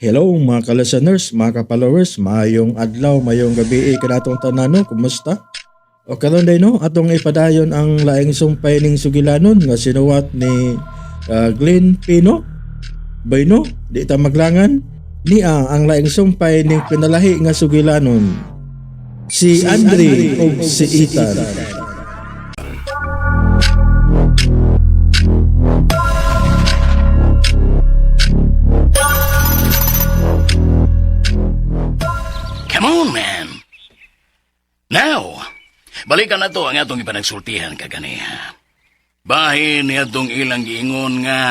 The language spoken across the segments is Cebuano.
Hello mga ka-listeners, mga ka-followers, maayong adlaw, maayong gabi kanatong tanan no, kumusta? O karon day no, atong ipadayon ang laing sumpay ning sugilanon nga sinuwat ni Glenn Pino. Bayno, di ta maglangan niya ang laing sumpay ning pinalahi nga sugilanon. Si Andre ug si Ethan. Come on, man. Now, balikan na to ang atong ipanagsultihan kaganiha. Bahin ni atong ilang giingon nga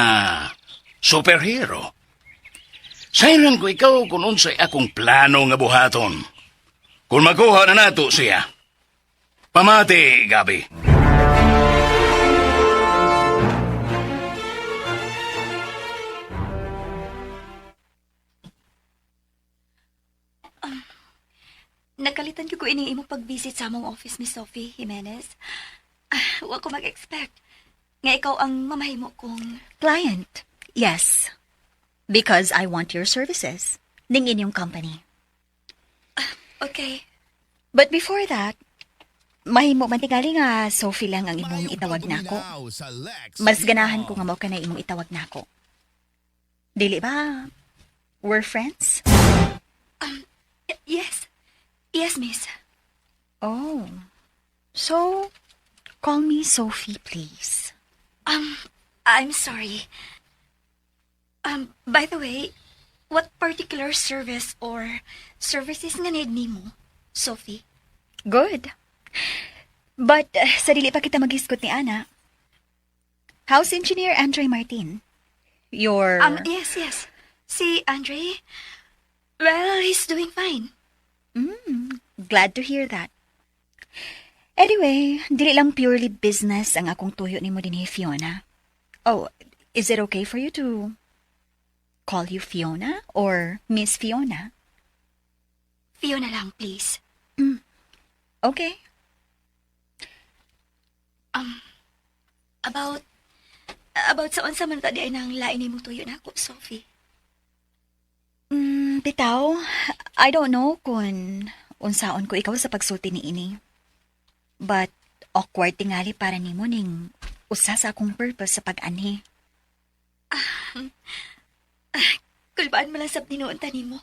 superhero. Sayran ko ikaw kung unsay akong plano nga buhaton. Kung makuha na nato siya. Pamati, Gabi. Nakalitan ko ining imong pag-visit sa among office, Miss Sophie Jimenez. Ah, wa ko mag-expect nga ikaw ang mamahimo kong Client, yes. Because I want your services. Ning inyong company. Okay. But before that, mahimo man tingali nga Sophie lang ang imong itawag nako. Mas ganahan ko nga mao ka na imong itawag nako. Dili ba? We're friends? Yes. Yes, miss. Oh. So, call me Sophie, please. I'm sorry. By the way, what particular service or services nga need nimo, Sophie? Good. But sa dili pa kita maghisgot ni Ana. House Engineer Andre Martin. Your Yes, yes. Si Andre? Well, he's doing fine. Glad to hear that. Anyway, dili lang purely business ang akong tuyo nimo dinhi, Fiona. Oh, is it okay for you to call you Fiona or Miss Fiona? Fiona lang, please. Okay. About sa unsa man ta di ay nang lain nimo tuyo nako, Sophie. Bitaw, I don't know kung unsaon ko ikaw sa pagsulti ni ini. But awkward tingali para nimo ning usa sa akong purpose sa pag-anhi. Kulbaan man lang sab tinuon ta nimo.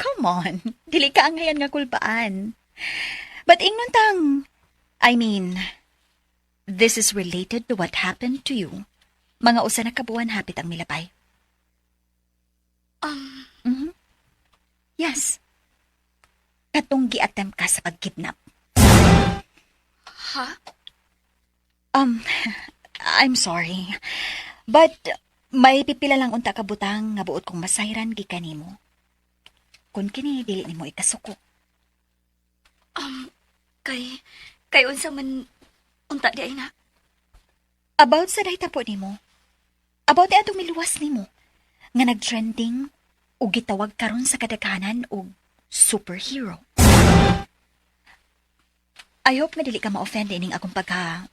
Come on, dili ka angayan nga kulbaan. But ingnon tang, I mean, this is related to what happened to you. Mga usa na kabuan hapit ang milabay. Yes. Katong gi-attempt ka sa pagkidnap. Ha? I'm sorry. But may pipila lang unta ka butang nga buot kong masayran gikan nimo. Kun kini dili nimo ikasuko. Kay unsa man unta di ay na. About sa nahitabo nimo. About di atong miluwas nimo nga nagtrending ug gitawag karon sa kadaghanan og superhero. I hope nga dili ka ma-offend ining akong pagka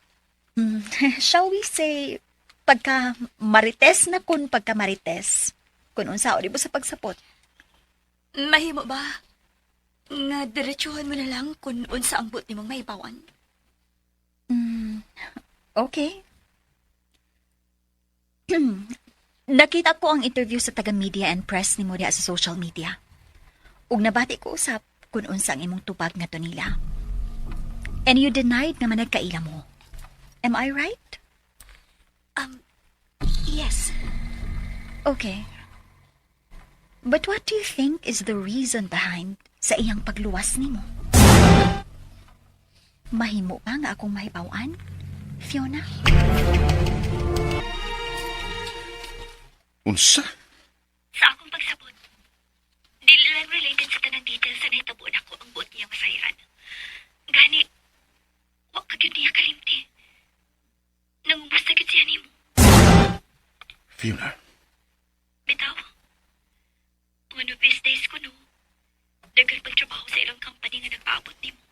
shall we say pagka marites na kun pagka marites kun unsa di mo sa pagsapot. Mahimo ba nga diretsuhan mo na lang kung unsa ang buot nimong mahibawan? Okay. Nakita ko ang interview sa taga media and press nimo diha sa social media. Ug nabati ko usab kung unsa ang imong tubag nga nila. And you denied nga managkaila mo. Am I right? Yes. Okay. But what do you think is the reason behind sa iyang pagluwas nimo? Mahimo ba nga akong mahibaw-an, Fiona? Unsa? Sa akong pagsabot, dili lang related sa tanang details sa nahitabo nako ang buot niyang masayran. Gani, wa ka gyud niya kalimti. Nangumusta gyud siya nimo. Fiona, Bitaw, one of these days ko no, daghan pagtrabaho sa ilang company nga nagpaabot nimo.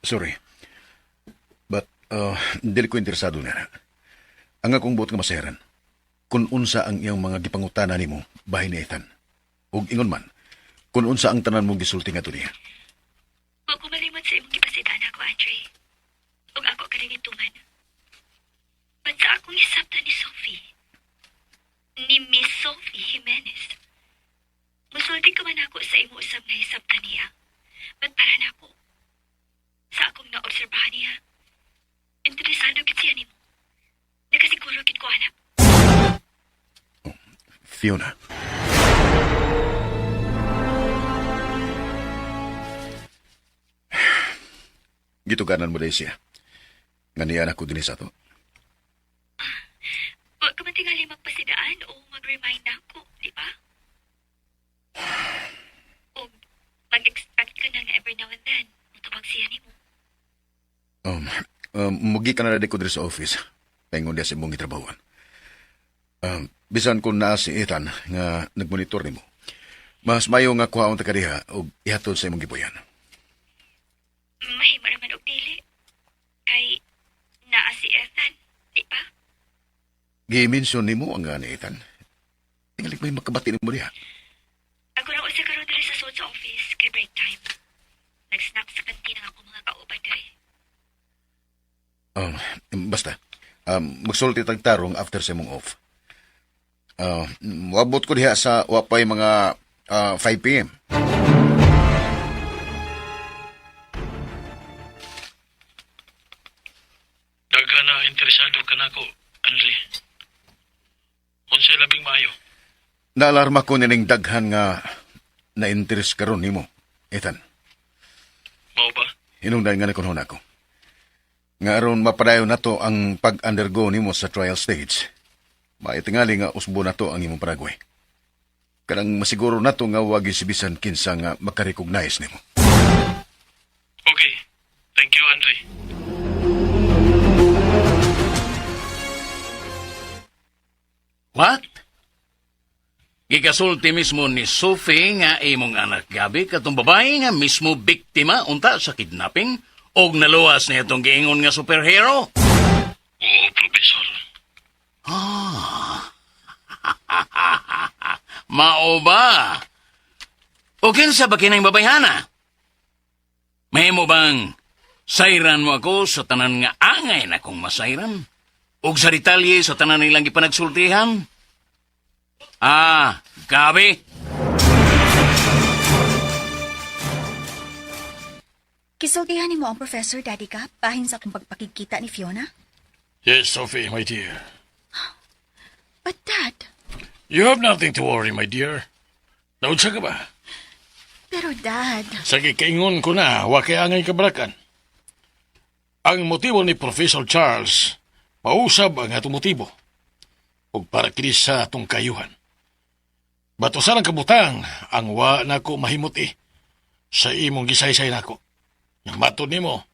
Sorry. But, dili ko interesado na. Ang akong buot nga masayaran. Kung unsa ang iyang mga gipangutana nimo bahin ni Ethan. Ug ingon man, kung unsa ang tanan mong gisulti ngadto niya. Wa ko malimot sa imong gipasidaan ako, Andre. Ug ako ka rin ituman. But sa akong hisabtan ni Sophie, ni Miss Sophie Jimenez, musulti ka man ako sa imo usab nga hisabtan niya. But para nako, sa akong naobserbahan niya, interesado gid siya nimo. Nakasiguro gid ko, anak. Fiona. Gituganan mo dahil siya. Nga niya ako dinhi sa ato. Wa ka man tingali magpasidaan o mag-remind nako, di ba? O mag-expect ka na nga every now and then, mutubag siya nimo. Mugi ka na ko diri sa office. Paingon diya sa imong gitrabahoan. Bisan kung naa si Ethan nga nagmonitor nimo. Mas mayo nga kuhaon ta ka diha og ihatod sa imong gipuy-an. Mahimo naman og dili. Kay naa si Ethan, di ba? Gi-mention nimo ang nga ni Ethan. Tingali may makabati nimo diha. Ako ra usa karon diri sa sulod sa office kay break time. Nag-snack sa kantina nga ako mga kauban diri. Basta, magsulti tag tarong after sa imong off. Moabot ko diha sa wapay mga 5 p.m. Daghan na interesado ka nako, Andre. Unsay labing maayo? Naalarma ko nining daghan nga na-interest karon nimo, Ethan. Mao ba? Hinungdan nga nakunhon ako. Nga aron mapadayon nato ang pag-undergo nimo sa trial stage. Maitingali nga usbo nato ang imong paragway. Kanang masiguro nato nga wag isibisan kinsa nga makarecognize nimo. Okay. Thank you, Andre. What? Gikasulti mismo ni Sophie nga imong anak Gabi katong babae nga mismo biktima unta sa kidnapping og naluwas niya itong giingon nga superhero. Oo, Professor. Mao ba? O kinsa ba kinang babayhana? Mahimo bang sayran mo ako sa tanan nga angay na kong masayran? Og sa detalye sa tanan nilang gipanagsultihan? Ah, Gabi? Kisultihan nimo ang Professor, Daddy Gab, bahin sa akong pagpakigkita ni Fiona? Yes, Sophie, my dear. But Dad, You have nothing to worry, my dear. Naunsa ka ba? Pero Dad, Sa gikaingon ko na, wa kay angay kabalakan. Ang motibo ni Professor Charles, pausab ang atong motibo. Ug para kini sa atong kayuhan. Bato sa lang kabutang, ang wa nako mahimuti sa imong gisaysay nako. Nga matod nimo,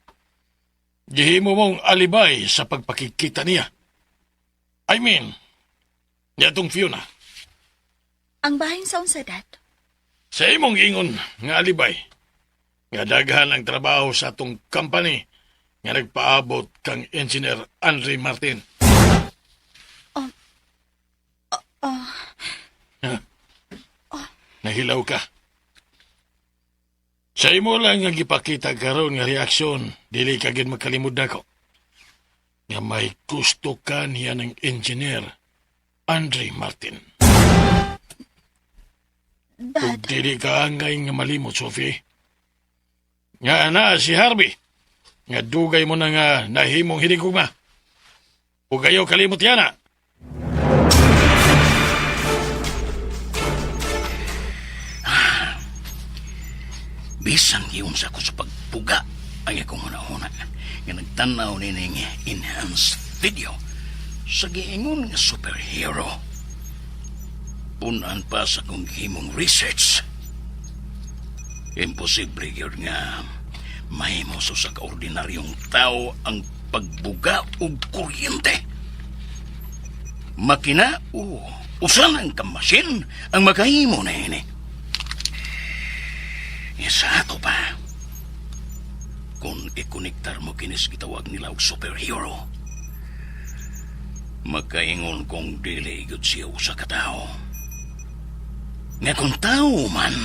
gihimo mong alibay sa pagpakikita niya. I mean, niadtong Fiona. Ang bahin sa unsa, Dad? Sa imong ingon nga alibay, nga daghan ang trabaho sa atong company nga nagpaabot kang Engineer Andre Martin. Oh. Oh. Ha? Nahilaw ka. Sa imo lang nga gipakita karon nga reaksyon, dili ka gid makalimod nako. Nga may gusto ka niya ng Engineer Andre Martin. Ug Dad, dili ka angay nga malimot, Sophie. Nga ana si Harvey. Nga dugay mo na nga nahimong hinigugma. Ug ayaw kalimot yana. Bisan giunsa ko sa pagpuga ang akong hunahuna nga nagtanaw nining enhanced video sa giingon nga superhero. Punan pa sa akong gihimong research. Imposible gyud nga mahimo sa usa ka ordinaryong tao ang pagbuga og kuryente. Makina o usa lang ka machine ang makahimo na ini. Sa ato pa, kung ikonektar mo kinis gitawag nila og superhero, Makaingon kong dili gyud siya usa ka tawo. Nga kung tao man,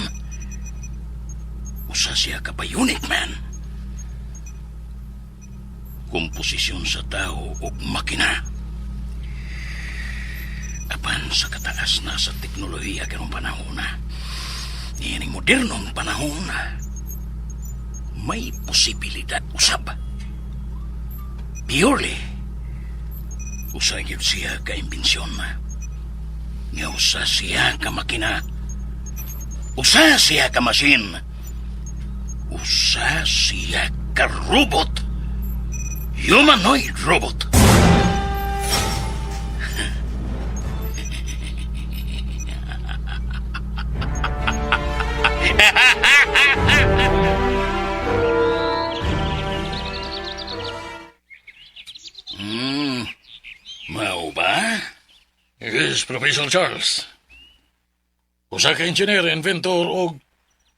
usa siya ka bionic man. Komposisyon sa tao ug makina. Apan sa kataas na sa teknolohiya karong panahon na, niining modernong panahon, may posibilidad usab. Purely, usa gyud siya ka imbensyon. Nga usa siya ka makina. Usa siya ka machine. Usa siya ka robot. Humanoid robot. Mao ba? Yes, Professor Charles. Usa ka engineer, inventor og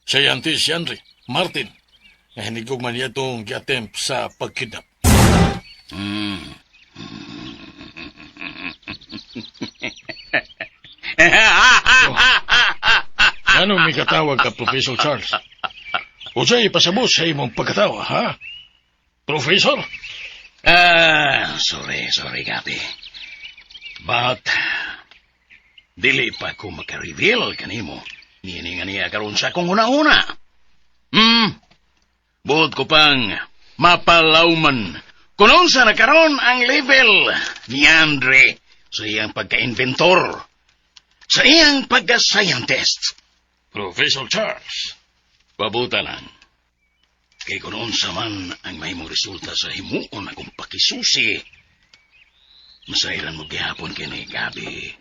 scientist si Andre Martin nga hinigugma man niya itong gi-attempt sa pagkidnap. Oh. Anong may katawag ka, Professor Charles? Unsay ipasabot sa imong pagkatawa, ha? Professor? Ah, sorry, sorry, Gabi. But, dili pa ko maka-reveal kanimo. Niini nga niya karon sa akong una-una. Buot ko pang mapalawman. Kung unsa na karon ang level ni Andre sa iyang pagka-inventor, sa iyang pagka-scientist. Professor Charles. Pabuta lang. Kay kung unsa man ang mahimong resulta sa himuon akong pakisusi, masayran mo gihapon kini, Gabi.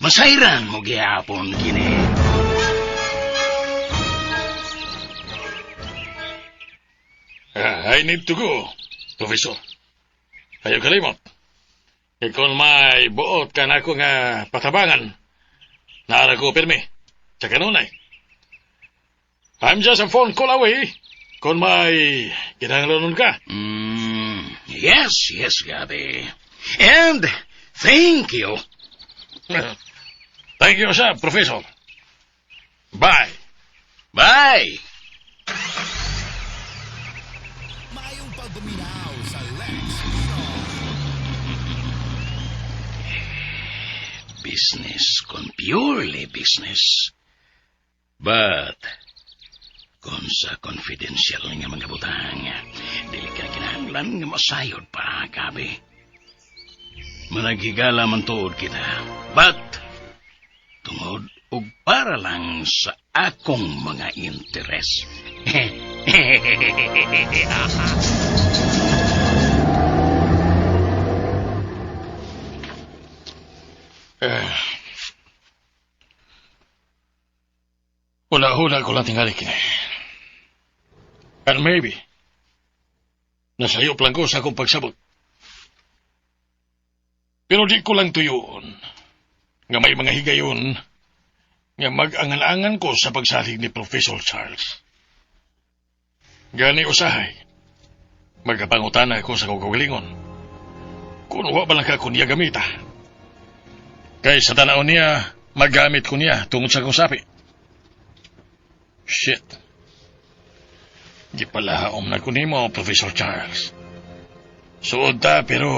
Masayran mo gihapon kini. I need to go, Professor. Ayaw kalimot. Kay kung may buot ka na ako nga patabangan, naara ko pirmi. Sa kanunay. I'm just a phone call away kung may kinahanglanon ka. Yes, Gabi. And thank you. Thank you, sir, Professor. Bye. Bye. Maayong pagpaminaw sa Lex Pino. Business kon purely business. But, kung sa confidential nga mga butang, dili ka kinahanglan nga masayod pa, Gabi. Managhigala man tuod kita. But, tungod og para lang sa akong mga interes. Hula-hula ko lang tingali kini. And maybe, nasayop lang ko sa akong pagsabot. Pero di ko lang tuyoon nga may mga higayon nga mag-angan-angan ko sa pagsalig ni Professor Charles. Gani usahay, magkapangutana ko sa kagalingon. Kung wa ba lang ka ko niya gamita. Kay sa tanaw niya, magamit ko niya tungod sa akong sapi. Shit. Gipalahaom na ko nimo, Professor Charles. Suod ta, pero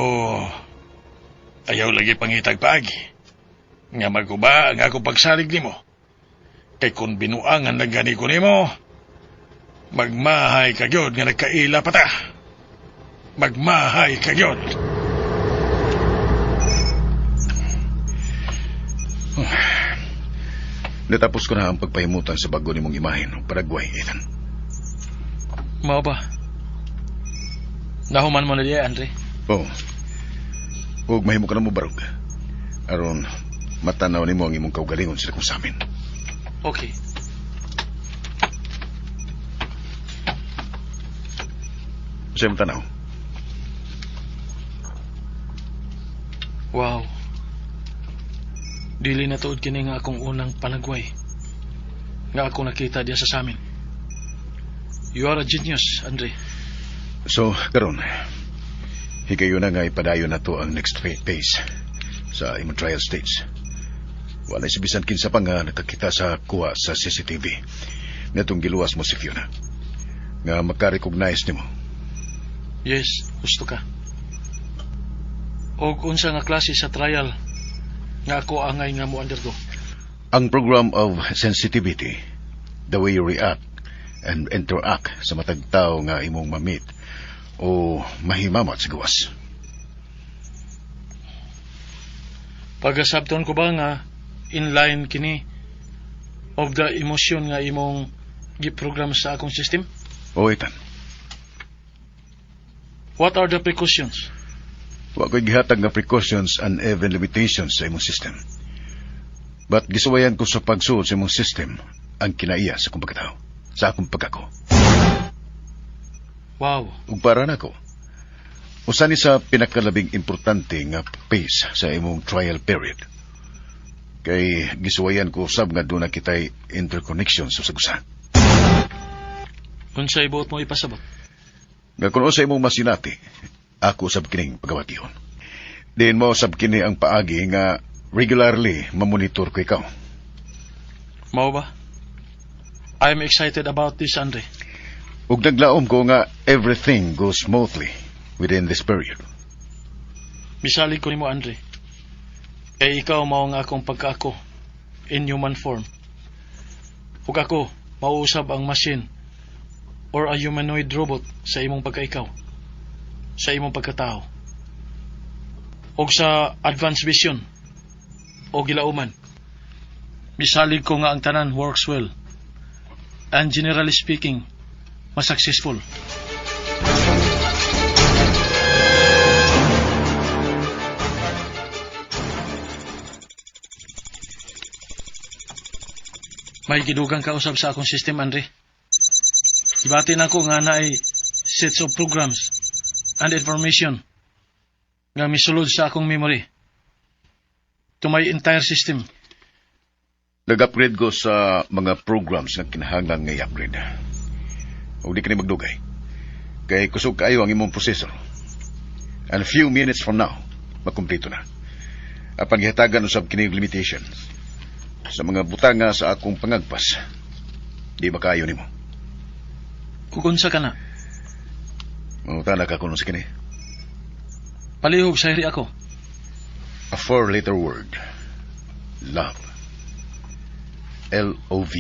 ayaw lagi pangitag paagi. Nga maguba ang akong pagsalig nimo. Kay kung binuangan lang gani ko nimo, magmahay ka gyud nga nagkaila pa ta. Magmahay ka gyud. Natapos ko na ang pagpahimutan sa bago nimong imahen og Paraguay, Ethan. Mao ba? Nahuman mo na diya, Andre. Oo. Ug mahimo ka na mo barog. Aron matanaw nimo ang imong kaugalingon sa kung samin. Okay. Sa imong tanaw. Wow. Dili na tuod kini nga akong unang panagway. Nga ako nakita diya sa samin. You are a genius, Andre. So, karon, Higayon na nga ipadayon na to ang next phase sa imong trial stage. Wala si bisan kinsa pa nga nakakita sa kuha sa CCTV natong giluwas mo si Fiona. Nga maka-recognize nimo. Yes, gusto ka. Og unsa nga klase sa trial nga ako angay nga mo undergo? Ang program of sensitivity, the way you react and interact sa matag tao nga imong ma-meet o mahimamat sa gawas. Pagasabton ko ba nga inline kini of the emotion nga imong giprogram sa akong system? O, Ethan. What are the precautions? Wa ko'y gihatag nga precautions and even limitations sa imong system. But gisuwayan ko sa pagsuod sa imong system ang kinaiya sa akong pagkatao, sa akong pagkako. Ug para nako, usa ni sa pinakalabing importante nga phase sa imong trial period. Kay gisuwayan ko usab nga duna kitay interconnection sa usag-usa. Unsay buot mo ipasabot? Nga kung sa imong masinati, ako usab kining pagawatihon. Diin mo usab kini ang paagi nga regularly mamonitor ko ikaw. Mao ba? I'm excited about this, Andre. Ug naglaom ko nga everything goes smoothly within this period. Misalig ko nimo, Andre. Kay ikaw mao ang akong pagkaako in human form. Ug ako mauusab ang machine or a humanoid robot sa imong pagkaikaw, sa imong pagkatao. Og sa advanced vision o gilauman. Misalig ko nga ang tanan works well. And generally speaking, mas successful. May gidugang kausab sa akong system, Andre. Gibati na ko nga naay sets of programs and information nga misulod sa akong memory to my entire system. Nag-upgrade ko sa mga programs nga kinahanglan nga i-upgrade. Ug di kini magdugay. Kay kusog kaayo ang imong processor. And a few minutes from now, makumpleto na. Apan gihatagan usab kini og limitation sa mga butanga sa akong pangagpas. Di ba kaayo nimo? Kung unsa ka na? Mangutana ka kuno sa kini. Palihog sa hiri ako. A four-letter word. Love. Love.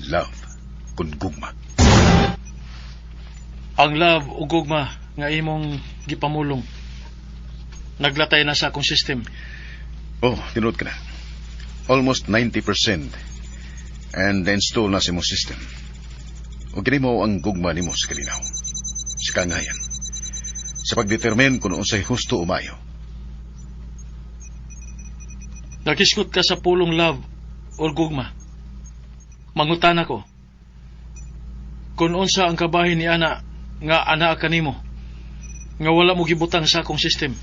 Love. Kun gugma. Ang love o gugma nga imong gipamulong naglatay na sa akong system. Oh, tinuod ka na. Almost 90% and install na sa imong system. O kini mo ang gugma nimo sa kalinaw, sa kangayan, sa pagdetermine kung unsay husto o maayo. Nakiskot ka sa pulong love or gugma. Mangutana ko kung unsa ang kabahin ni ana nga ana kanimo nga wala mo gibutang sa akong system.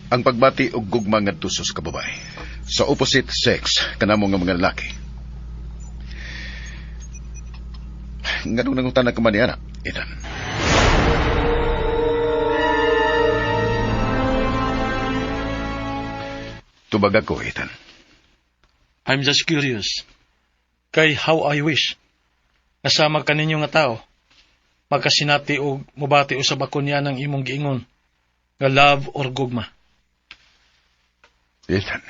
Ang pagbati og gugma ngadto sa kababae sa opposite sex kanamo nga mga lalaki. Nganong nangutana ka man ni ana, Ethan? Tubag ako, Ethan. I'm just curious. Kay how I wish nasama kaninyo nga tao magkasinati og mobati usab ako niya ng imong giingon nga love or gugma. Ethan.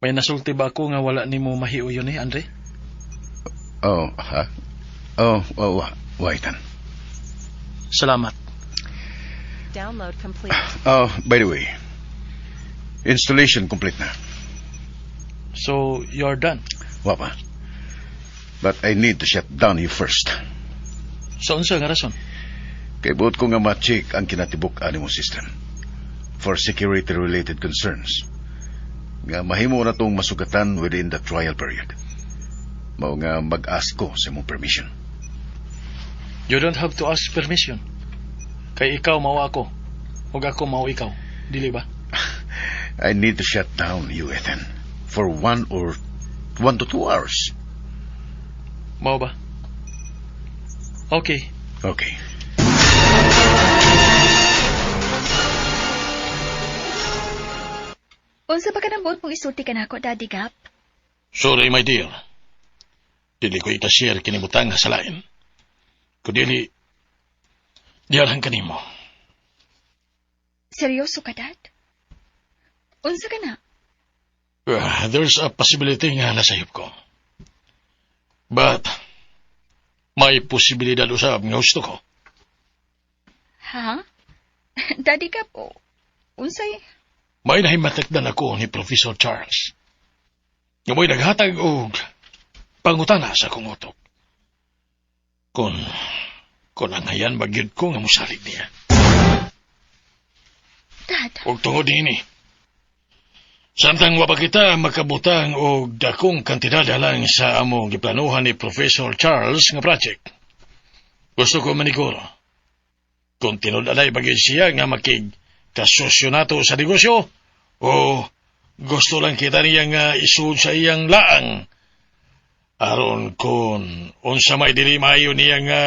May nasulti ba ako nga wala nimo mahiuyon ni Andre? Oh, ha? Oh, wa, Ethan. Salamat. Download complete. Oh, by the way, installation complete na. So, you're done? Wa pa. But I need to shut down you first. Sa unsa nga rason? Kay buot ko nga ma-check ang kinatibuk ani mong system for security-related concerns. Nga mahimo na tong masugatan within the trial period. Mao nga mag-ask ko sa imong permission. You don't have to ask permission. Kay ikaw mao ako, ug ako mao ikaw. Dili ba? I need to shut down you, Ethan, for 1 to 2 hours. Mao ba? Okay. Okay. Unsa ba ka nang buot mong isulti kanako, Daddy Gap? Sorry, my dear. Dili ko ita-share kini butang sa lain. Kung dili, diyaran kanimo. Seryoso ka, Dad? Unsa ka na? There's a possibility nga nasayop ko. But, may posibilidad usab nga gusto ko. Ha? Daddy Gap, oh, unsay? May nahimatikdan ako ni Professor Charles nga mo'y naghatag og pangutana sa akong utok. Kung anghayan ba gyud ko nga musalig niya. Dad, Og tungod niini, samtang wa pa kita makabutang og dakong kantidad alang sa among giplanuhan ni Professor Charles nga project, gusto ko maniguro kung tinud-anay ba gyud siya nga makig kasosyo nato sa negosyo o gusto lang kita niya nga isud sa iyang laang aron kung unsa may dili maayo niya nga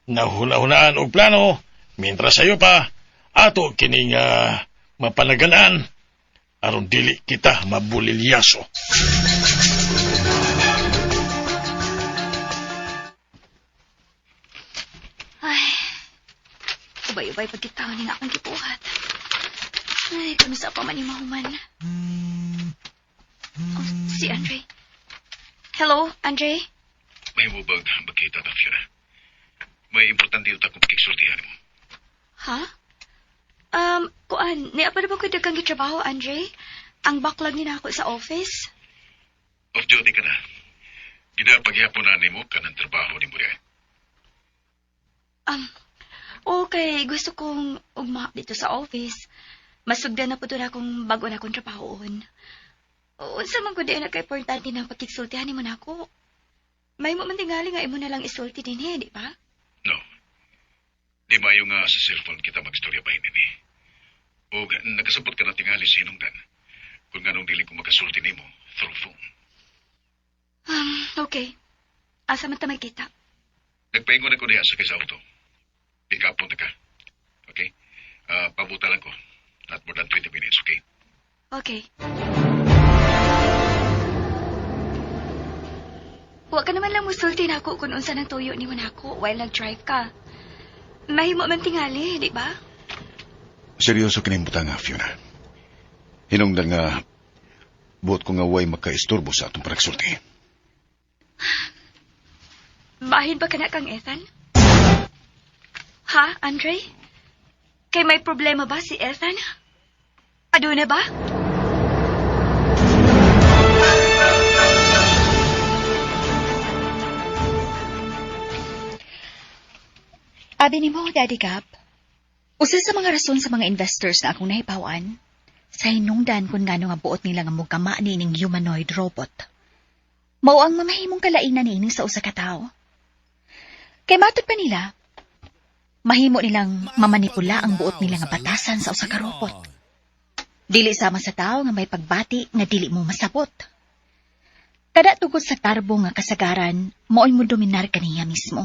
nahuna-hunaan og plano mientras sayo pa ato kini nga mapanaganaan aron dili kita mabulilyaso. Ay, ubay-ubay pagkitaon ni nga akong gibuhat. Ay, kano sa pa man ni mahuman. Oh, si Andre. Hello, Andre? May mubag magkita ta, Fiona. May importante utak kong pakigsultihan mo. Ha? Kuan, niya pa na ba ko daghang gitrabaho, Andre? Ang backlog ni na ako sa office. Off duty ka na. Ginapagyapon na nimo kanang trabaho nimo diay. Okay, gusto kong ugma dito sa office. Masugdan na po doon akong bago na akong trabahoon. Unsa man gud na kay importante ng pagkigsultihan nimo nako. May mo man tingali nga imo na lang isulti dinhi, di ba? No. Di maayo nga sa cellphone kita magstorya ba ini. O nakasabot ka na tingali sa hinungdan kung nganong dili ko makasulti nimo through phone. Okay. Asa man ta magkita? Nagpaingon ako diha sa kay sa auto. Pick up ta ka. Okay? Pabuta lang ko. Not more than 20 minutes, okay? Okay. Wa ka naman lang musulti nako kung unsa nang tuyo nimo nako while nag-drive ka. Mahimo man tingali, di ba? Seryoso kining butanga, Fiona. Hinungdan nga buot ko nga way makaisturbo sa atong panagsulti. Bahin ba kana kang Ethan? Ha, Andre? Kay may problema ba si Ethan? Aduna ba? Abi nimo, Daddy Gap. Usa sa mga rason sa mga investors na akong nahibaw-an, sa hinungdan kung ngano nga buot nila nga mugama niining humanoid robot. Mao ang mamahimong kalainan niini sa usa ka tawo. Kay matod pa nila, mahimo nilang mamanipula ang buot nila nga batasan sa usa ka robot. Dili sama sa tawo nga may pagbati nga dili mo masabot. Kada tugod sa tarbo nga kasagaran, mao'y mo dominar kaniya mismo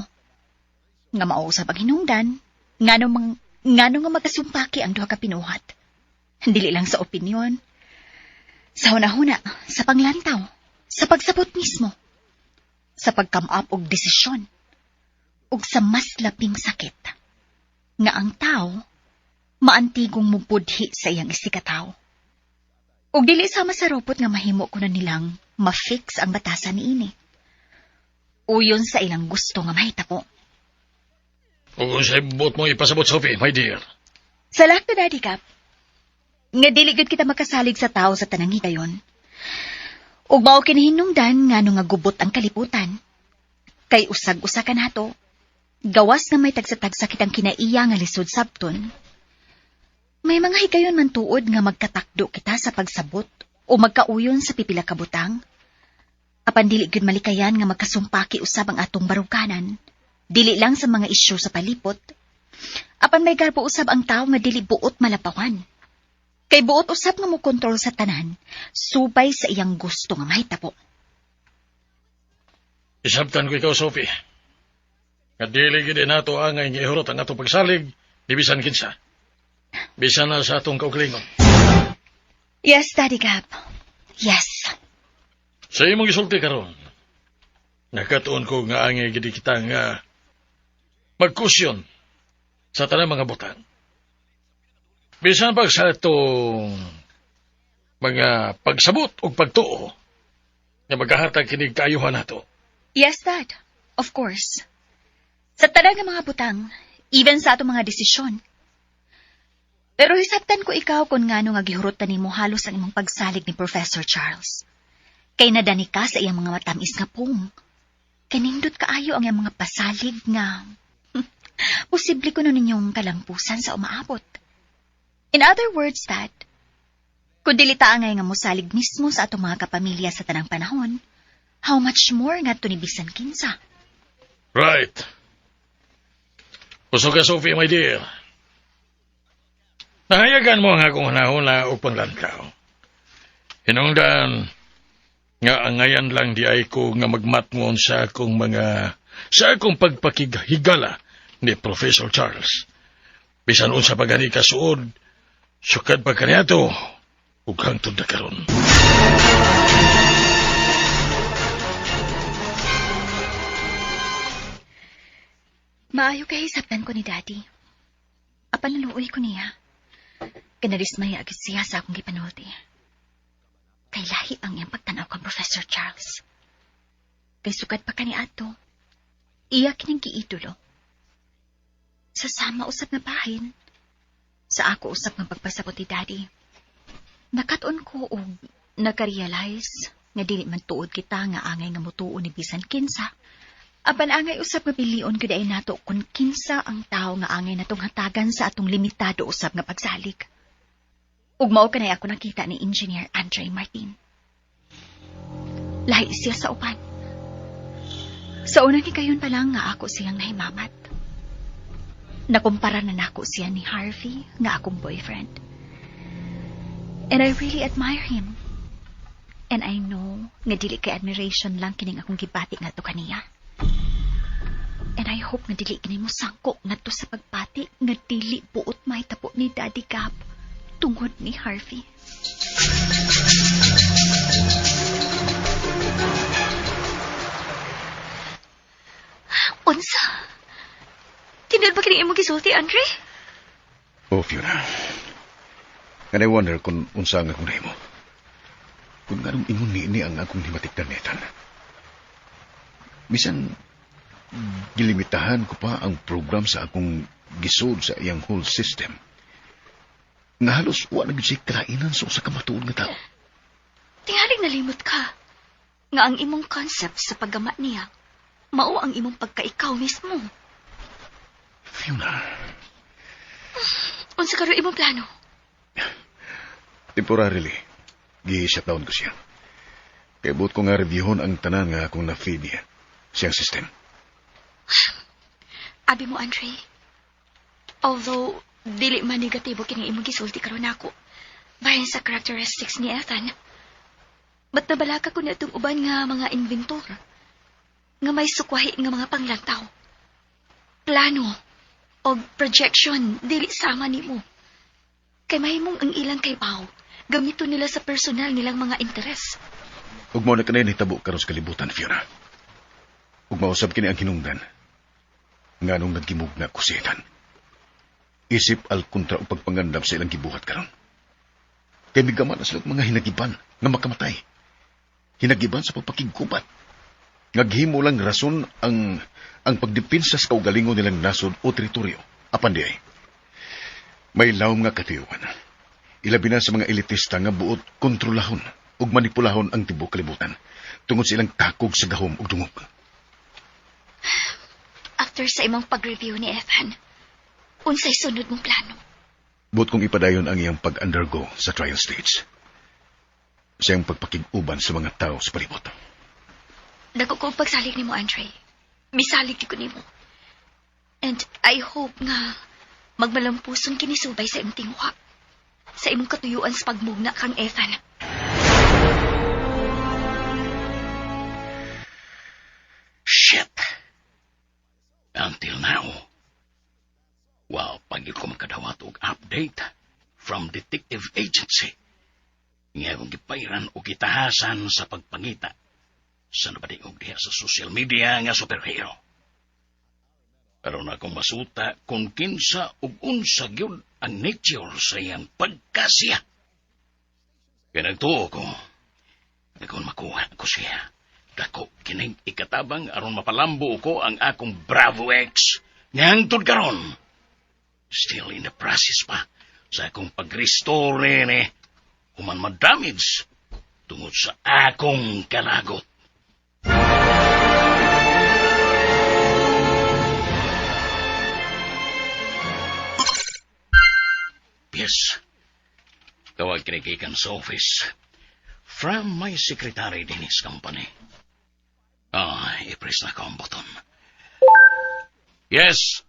nga mauusab ang hinungdan, ngano nga magkasumpaki ang duha ka pinuhat. Dili lang sa opinyon, sa hunahuna, sa panglantaw, sa pagsabot mismo, sa pag-come up og desisyon, ug sa mas laping sakit, nga ang tao maantigong mubudhi sa iyang isigkatawo. Ug dili sama sa robot nga mahimo kuno nilang ma-fix ang batasan niini. Uyon sa ilang gusto nga mahitabo. Ug unsay buot mo ipasabot, Sophie, my dear? Sa lahat na, Daddy Gap, nga dili gud kita makasalig sa tao sa tanang higayon. Ug mao kini hinungdan ngano nga gubot ang kalibutan. Kay usag-usa ka nato, gawas na may tagsa-tagsa kitang kinaiya nga lisod sabton. May mga higayon man tuod nga magkatakdo kita sa pagsabot o magkauyon sa pipila ka butang. Apan dili gyud malikayan nga magkasumpaki usab ang atong baruganan. Dili lang sa mga isyu sa palipot. Apan may garbo usab ang tao nga dili buot malapawan. Kay buot usab nga mo kontrol sa tanan, subay sa iyang gusto nga mahitabo. Isabtan ko ikaw, Sophie, nga dili gid nato angay nga ihurot ang atong pagsalig ni bisan kinsa. Bisan na sa atong kaugalingon. Yes, Daddy Gab. Yes. Sa imong gisulti karon, nakatuon ko nga angay gid kita nga magkusyon sa tanang mga butang. Bisan pag sa itong mga pagsabot o pagtuo nga magkahatag kinig kaayuhan nato. Yes, Dad. Of course. Sa tanan nga mga butang, even sa atong mga desisyon. Pero hisabtan ko ikaw kung ngano nga gihurotan nimo halos ang imong pagsalig ni Professor Charles. Kay nadani ka sa iyang mga matamis nga pung. Kanindot kaayo ang iyang mga pasalig nga posible kuno ninyong kalampusan sa umaabot. In other words, Dad, kung dili ta angay nga mosalig mismo sa atong mga kapamilya sa tanang panahon, how much more ngadto ni bisan kinsa? Right. Kusog ka, Sophie, my dear. Nahayagan mo ang akong hunahuna o panglantaw. Hinungdan nga angayan lang diay ko nga magmatngon sa akong pagpakighigala ni Professor Charles. Bisan unsa pa gani kasuod, sukad pa kaniadto, ug hangtod na karon. Maayo kay hisabtan ko ni Daddy. Apan naluoy ko niya. Kanarismaya agad siya sa akong gipanulti. Kay lahi ang iyang pagtanaw kang Professor Charles. Kay sukad pa kaniadto, iya kining giidolo. Sa sama usab nga bahin, sa ako usab nga pagpasabot ni Daddy, nakat-on ko og nakarealize nga dili man tuod kita nga angay nga mutuo ni bisan kinsa. Apan angay usab nga pilion gyud ay nato kung kinsa ang tawo nga angay natong hatagan sa atong limitado usab nga pagsalig. Ug mao kanay ako nakita ni Engineer Andre Martin. Lahi siya sa uban. Sa unang higayon pa lang nga ako siyang nahimamat. Nakumpara na nako siya ni Harvey nga akong boyfriend. And I really admire him. And I know nga dili kay admiration lang kining akong gibati ngadto kaniya. And I hope nga dili kini mo sangko ngadto sa pagbati nga dili buot mahitabo ni Daddy Gab tungod ni Harvey. Unsa? Tinuod ba kining imong gisulti, Andre? Oh, Fiona. And I wonder kung unsa ang akong nahimo. Kung nganong ingon ni ang akong himatikdan ni Ethan. Bisan gilimitahan ko pa ang program sa akong gisod sa iyang whole system. Nga halos wa na gyud siya kalainan sa usa ka matuod nga tao. Tingaling nalimot ka nga ang imong concept sa paggama niya mao ang imong pagkaikaw mismo. Fiona, Unsa karon imong plano? Temporarily, gi-shutdown ko siya. Kay buot ko nga reviewon ang tanan nga akong na-feed niya siyang system. Abi mo, Andre. Although, dili man negatibo kining imong gisulti karon nako, bahin sa characteristics ni Ethan. But nabalaka ko na itong uban nga mga inventor nga may sukwahi nga mga panglantaw. Plano o projection dili sama nimo. Kay mahimong ang ilang kaybaw, gamito nila sa personal nilang mga interes. Ug mao na kanay nahitabo karon sa kalibutan, Fiona. Ug mausab kini ang hinungdan nganong nagimugna ko si Ethan. Isip al kontra og pagpangandam sa ilang gibuhat karon. Kay migama na sila og mga hinagiban nga makamatay. Hinagiban sa pagpakigkubat. Nga gihimo lang rason ang pagdepensa sa kaugalingon nilang nasod o teritoryo. Apan diay, may lawom nga katiwan. Ilabi na sa mga elitista nga buot kontrolahon ug manipulahon ang tibuok kalibutan tungod sa ilang takog sa gahom ug dungog. After sa imong pag-review ni Ethan, unsay sunod mong plano? Buot kong ipadayon ang iyang pag-undergo sa trial stage. Sa iyang pagpakig-uban sa mga tao sa palibot. Dako ko og pagsalig nimo, Andre. Misalig ko nimo. And I hope nga magmalampuson kini subay sa imong tinguha. Sa imong katuyuan sa pagmugna kang Ethan. Shit! Until now, wow, pa gyud ko makadawat og update from detective agency. Nga akong gipairan o gitahasan sa pagpangita sa nabadiog diha sa social media nga superhero. Aron akong masuta kung kinsa ug unsa gyud ang nature sa iyang pagkasiya. Kaya nagtuo ko, nga kung makuha ko siya, dako kining ikatabang aron mapalambo ko ang akong Bravo X nga hangtod karon. Still in the process pa sa akong pag-restore ni human ma-damage tungod sa akong kalagot. Yes. Tawag kinikikan sa office. From my secretary din his company. I-press na ko ang button. Yes.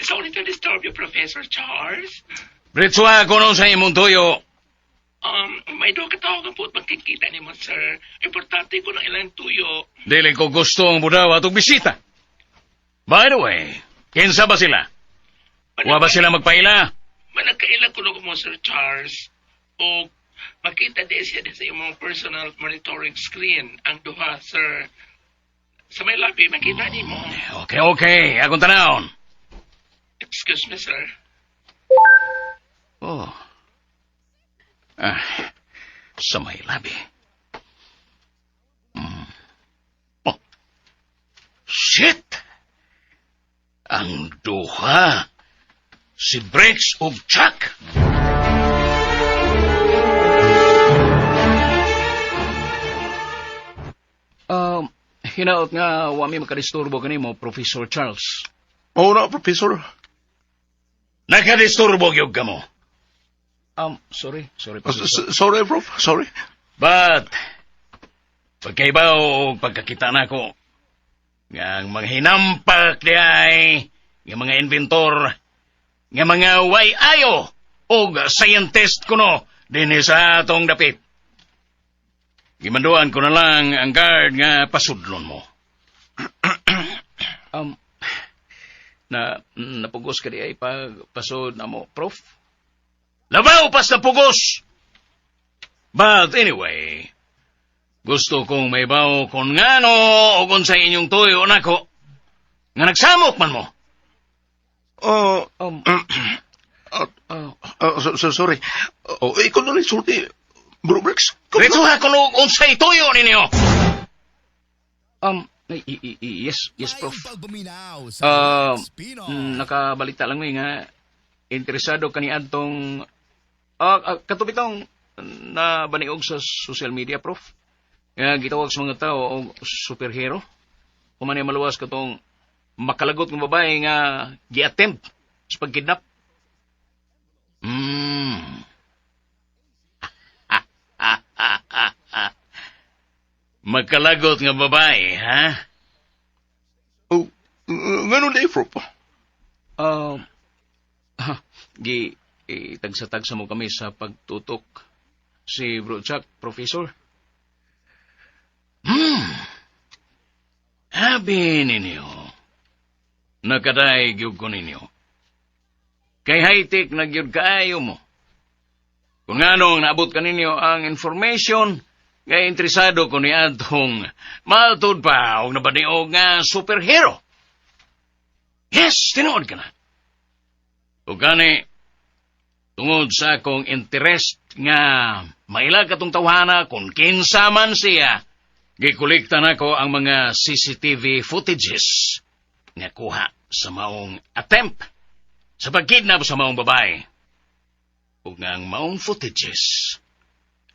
Sorry to disturb you, Professor Charles. Britswa ko sa imong tuyo. May duha ka tawo nga buot magkikita nimo, sir. Importante ko ng ilang tuyo. Dili ko gusto ang budaw atong bisita. By the way, kinsa ba sila? Wa ba sila magpaila? Managkaila ko mo, Sir Charles. O makita di siya din sa imong personal monitoring screen ang duha, sir. Sa may lobby, makita nimo. Okay. Akong tanawon. Excuse me, sir. Oh. Sa may lobby. Oh. Shit! Ang duha. Si Briggs ug Chuck. Hinaot nga wa mi makadisturbo kanimo, Professor Charles. Oo na, Professor. Nakadisturbo gyud kamo. Sorry, sorry, Professor. Sorry, Prof. Sorry. But, pagkaibaw o pagkakita nako, nga ang mga hinampak di ay, nga mga inventor, nga mga way ayo, og scientist kuno, dinhi sa atong dapit. Gimanduan ko na lang ang guard nga pasudlon mo. Na napugos ka di ay pagpasod na mo, Prof? Labaw pas napugos! But anyway, gusto kong may baw kung ngano o kung sa inyong tuyo nako, nga nagsamok man mo. Oh, sorry. Oh, ikaw na lang sulti, Bro Briggs. Diretsuha ko no unsay tuyo ninyo. Yes, Prof. Pagbuminaw sa Lex Pinoy. Nakabalita lang mi nga interesado kani adtong katubitong na baniog sa social media, Prof. Nga gitawag sa mga tao og superhero. Human niya maluwas katong makalagot ng babae nga gi-attempt sa pagkidnap. Makalagot nga babae, ha? Oh, ngano di, Prof? Gi tagsa-tagsa mo kami sa pagtutok. Si Bro Chuck, Professor. Habi ninyo. Nakaday gyud ko ninyo. Kay high-tech na gyud kaayo mo. Kung anong naabot kaninyo ang information, kay interesado ko ni adtong matud pa og nabaniog nga superhero. Yes, tinuod ka na. Ug gani, tungod sa akong interest nga maila katong tawhana kung kinsa man siya, gikolekta nako ang mga CCTV footages nga kuha sa maong attempt sa pagkidnap sa maong babae. Ug nga ang maong footages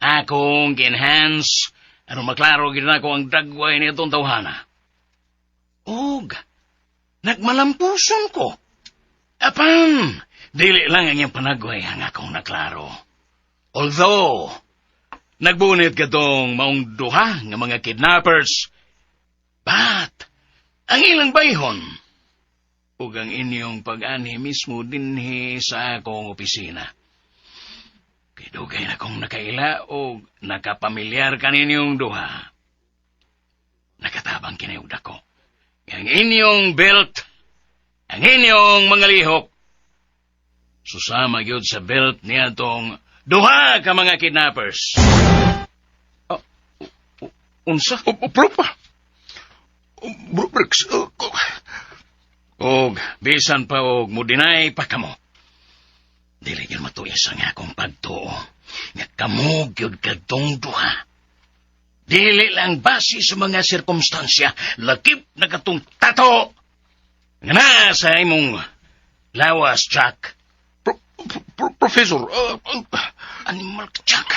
akong gi-enhance aron maklaro gid nako ang dagway ni atong tawhana. Ug nagmalampuson ko. Apan, dili lang ang iyang panagway ang akong naklaro. Although, nagbunit katong maong duha nga mga kidnappers, but, ang ilang bayhon, ug ang inyong pag-anhi mismo dinhi sa akong opisina. Kay dugay na kong nakaila o nakapamilyar kaninyong duha. Nakatabang kini og dako. Ang inyong belt, ang inyong mga lihok, susama gyud sa belt niya tong Duha ka mga kidnappers. Oh, unsa? O, bro pa. Bro, Briggs. Og bisan pa og mo-deny pa kamo. Dili gyud matuyas ang akong pagtuo nga kamo gyud kadtong duha. Dili lang base sa mga sirkumstansya, lakip na katong tato nga naa sa imong lawas, Jack. Professor, Animal ka, Jack.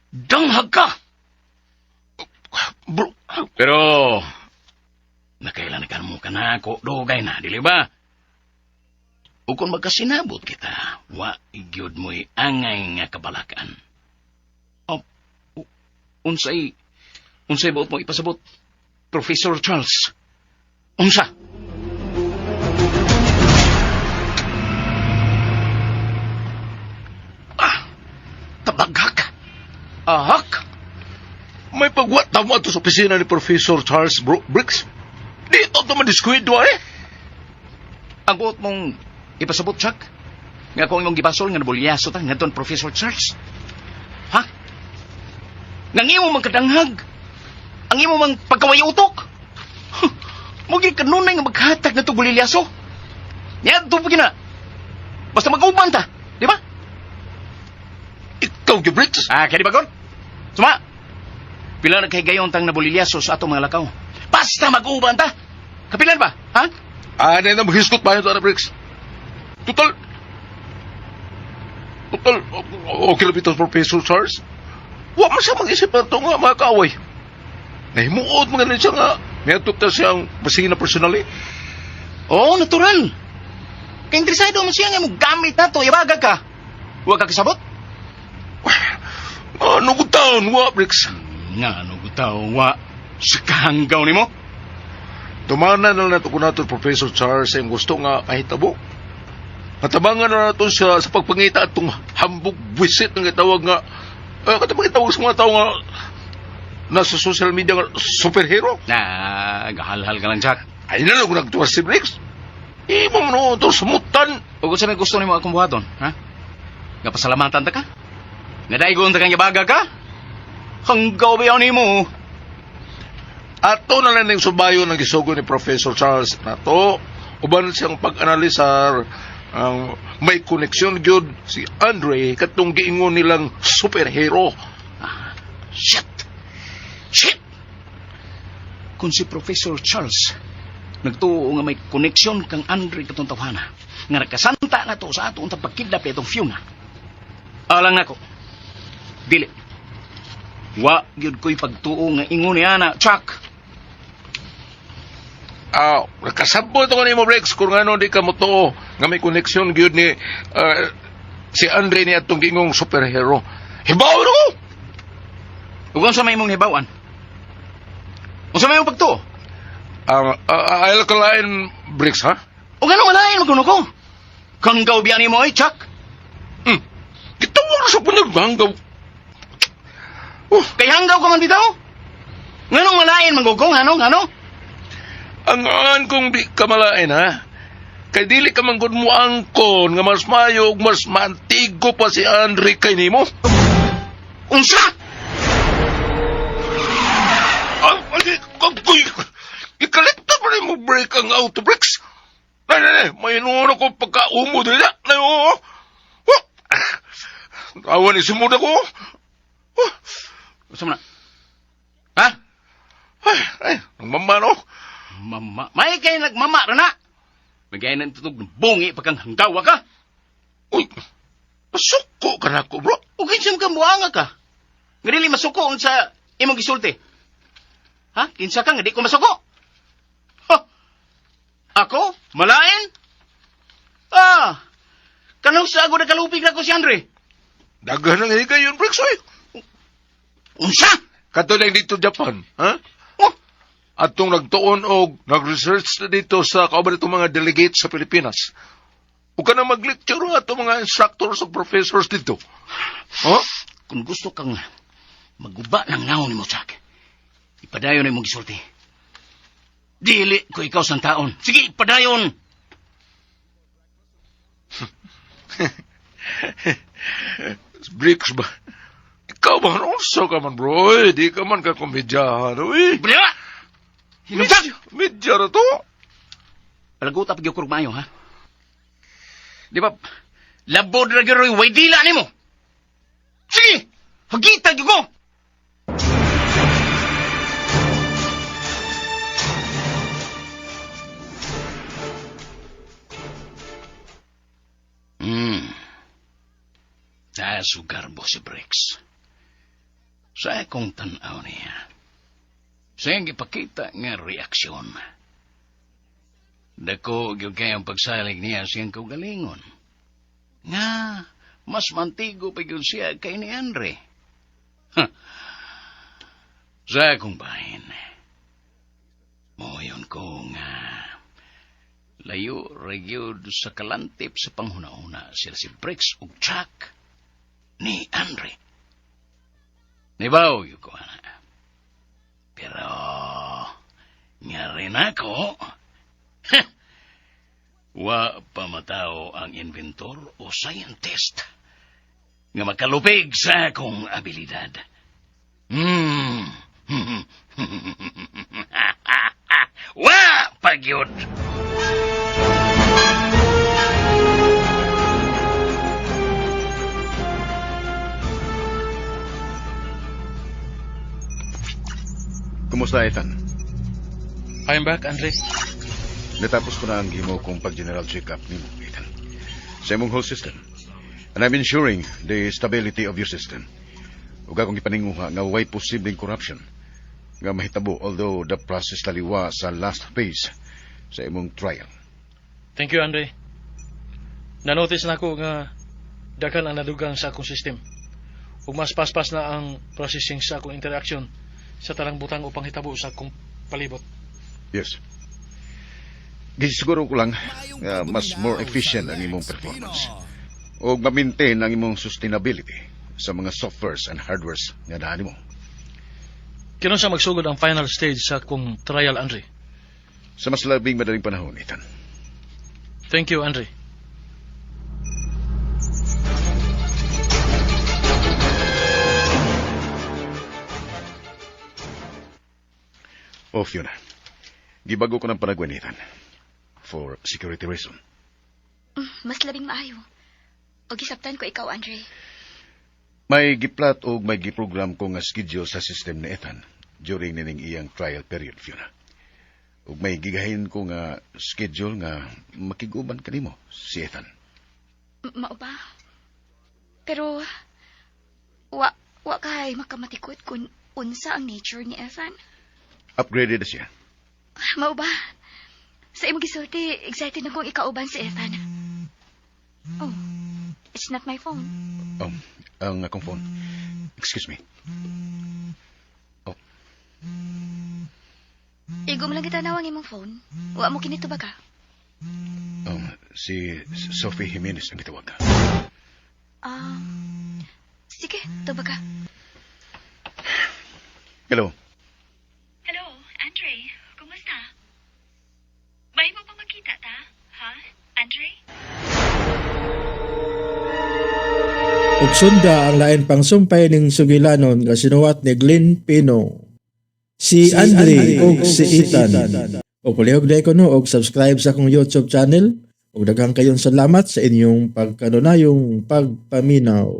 Danghag ka. Bro, Pero, nakailan ka mo ka na ako, dugay na, dili ba? O kung magkasinabot kita, wa gyud mo'y angay nga kabalakan. Oh, unsay buot mo ipasabot, Professor Charles? Unsa? Ah, tabaghak. Ahak. May pagwat mo ato sa opisina ni Professor Charles, bro, Briggs. Dito ito madiskwidwa eh. Ang buot mong ipasabot, Chuck? Nga kung imong gibasol nga nabulyaso ta ngadton Professor Charles. Ha? Nga ang imo mang kadanghag. Ang imo mang pagkaway utok. Huh, Mugi kanunay nga maghatag na to bulilyaso. Niadto pa gina. Basta mag-uban ta, di ba? Ikaw, gyud, Briggs. Ah, kaya di ba, God? Suma! Pila na kay gayon tang nabulilyaso sa atong mga lakaw. Basta mag-uban ta! Kapilan ba? Ha? Ah, na na maghisgot pa ito, Briggs. Total, okay lang ito, Professor Charles. Wa man siya mag-isip na ito nga, mga kaaway. Nahimuot mga rin siya nga, may ta siyang basina personally. Oo, natural. Kay interesado mo siya nga mo gamit na to, ibaga ka. Huwag ka kasabot? Ano ko taon, wa, Briggs? Nga, ano ko tao, wa. Sa kahanggaw ni mo? Tumanan na lang nato ko nato, Professor Charles, ang gusto nga kahitabo. Matabangan na nato siya sa pagpangita atong hambog buwisit ng gitawag nga, katong gitawag sa mga tao nga nasa social media nga superhero. Na, gahalhal ka lang, Jack. Ay na lang kung nagtuwa si Briggs. Imo mo no, ito sumutan. O kung saan gusto nimo akong buhaton, ha? Nga pasalamatan ta ka? Nga daigon ta kang yabaga ka? Hanggaw ba yan nimo? Ato na lang ning subayo ng gisugo ni Professor Charles nato. Uban siyang pag-analisar ang may koneksyon gyud si Andre katong giingon nilang superhero. Ah, shit! Shit! Kung si Professor Charles nagtuo nga may koneksyon kang Andre katong tawhana, nga nakasanta na to sa ato untang pagkidnap itong Fiona. Alang nako. Dili. Wa gyud ko'y pagtuo nga ingon ni ana, Chuck. Ah, nakasabot ako nimo, Rex, kung ano di ka mo tuo nga may koneksyon gyud ni si Andre ni atong gingong superhero. Hibaw na ko! Ug unsa may imong hibawan? Unsa may imong pagtuo? Ang ayaw ka lain, Briggs, ha? Ug ano malain man kuno ko? Kang biya nimo ay, Chuck. Gitawag na sa punyag, hanggaw. Oh, Kay hanggaw ka man bitaw. Nganong malain man ko, ngano, ngano? Ang an kong di ka malain, ha? Kay dili ka man gud mo angkon nga mas mayo ug mas maantigo pa si Andre kay nimo. Unsa? Ah, ay, ay, ikalit pa rin mo break ang auto brakes. Nay, nay, nay, may inuuna ko pagkaumo din na. Nay, oo. Oh. Awan ni sumuda ko. Oh. Unsa man na? Ha? Ay, ay, ang mama, no? Mama. May kay nagmama ra na. May kay nang tutog ng bungi pagkang hanggawa ka. Uy, masuko ka na ako, bro. O kinsa ka muanga ka? Nga dili masuko unsa imong gisulti. Ha? Kinsa ka nga di ko masuko? Ha? Ako? Malain? Ah! Kanang sa ako nakalupig na ko si Andre. Daghan ng higayon, Briggs, oy. Unsa? Kato lang dito Japan, ha? Oh, Atong nagtuon og nag-research na dito sa kauban itong mga delegates sa Pilipinas. O ka na mag-lecture ato mga instructors o professors dito. Huh? Kung gusto kang maguba ng naon nimo, Chuck, ipadayon na imong gisulti. Dili ko ikaw sang taon. Sige, ipadayon! Bricks ba? Ikaw ba? Unsa ka man, bro? Oy, di ka man ka komedyahan, oy. Bala! Hinumsak! Medya ra to. Palaguta pag yung maayo, ha? Di ba, labod ra gyud roy way dila nimo. Sige, hagita gyud ko. Taas og garbo si Briggs. Sa akong tan-aw niya, sa iyang gipakita nga reaksyon. Dako gyud kayong pagsalig niya sa iyang kaugalingon. Nga, mas mantigo pa gyud siya kay ni Andre. Ha. Sa akong bahin, moyon ko nga layo ra gyud sa kalantip sa panghuna-una sila si Briggs ug Chuck ni Andre. Nibaw gyud ko ana. Pero nga rin ako, wa pa matawo ang inventor o scientist nga makalupig sa akong abilidad. Wa pa gyud. Kumusta, Ethan? I'm back, Andre. Natapos ko na ang gihimo kong pag-general check-up nimo, Ethan. Sa imong whole system. And I'm ensuring the stability of your system. Ug akong gipaninguha nga way posibleng corruption nga mahitabo although the process taliwa sa last phase sa imong trial. Thank you, Andre. Na-notice na ako nga daghan ang nadugang sa akong system. Ug mas paspas na ang processing sa akong interaction sa tanang butang upang hitabo sa akong palibot. Yes. Gisiguro ko lang nga mas more efficient ang imong performance. O ma-maintain ang imong sustainability sa mga softwares and hardwares nga daan nimo. Kinunsa magsugod ang final stage sa akong trial, Andre? Sa mas labing madaling panahon, Ethan. Thank you, Andre. Oh, Fiona. Gibago ko ng panagwan, Ethan. For security reason. Mas labing maayo. O gisabtan ko ikaw, Andre. May gi-plot o may giprogram ko nga schedule sa system ni Ethan during nining iyang trial period, Fiona. Ug may gigahin ko nga schedule nga makiguban kanimo si Ethan. Mao ba? Pero, wa kay makamatikod kung unsa ang nature ni Ethan. Upgraded na siya. Mao ba? Sa imong gisulti, excited na kong ikauban si Ethan. Oh, it's not my phone. Oh, ang akong phone. Excuse me. Oh. Igo mo lang kita ang imong phone. Wa mo kini ba ka? Si Sophie Jimenez ang gitawag. Ah, sige, tubag ka. Hello. Hello, Andre. Kumusta? May mo pa makita ta? Ha? Andre? Ug sunda ang lain pang sumpay ning sugilanon nga sinuwat ni Glenn Pino. Si Andre ug si Ethan. Ug palihog ko no og subscribe sa akong YouTube channel. Ug daghang kayong salamat sa inyong pagkanunayong pagpaminaw.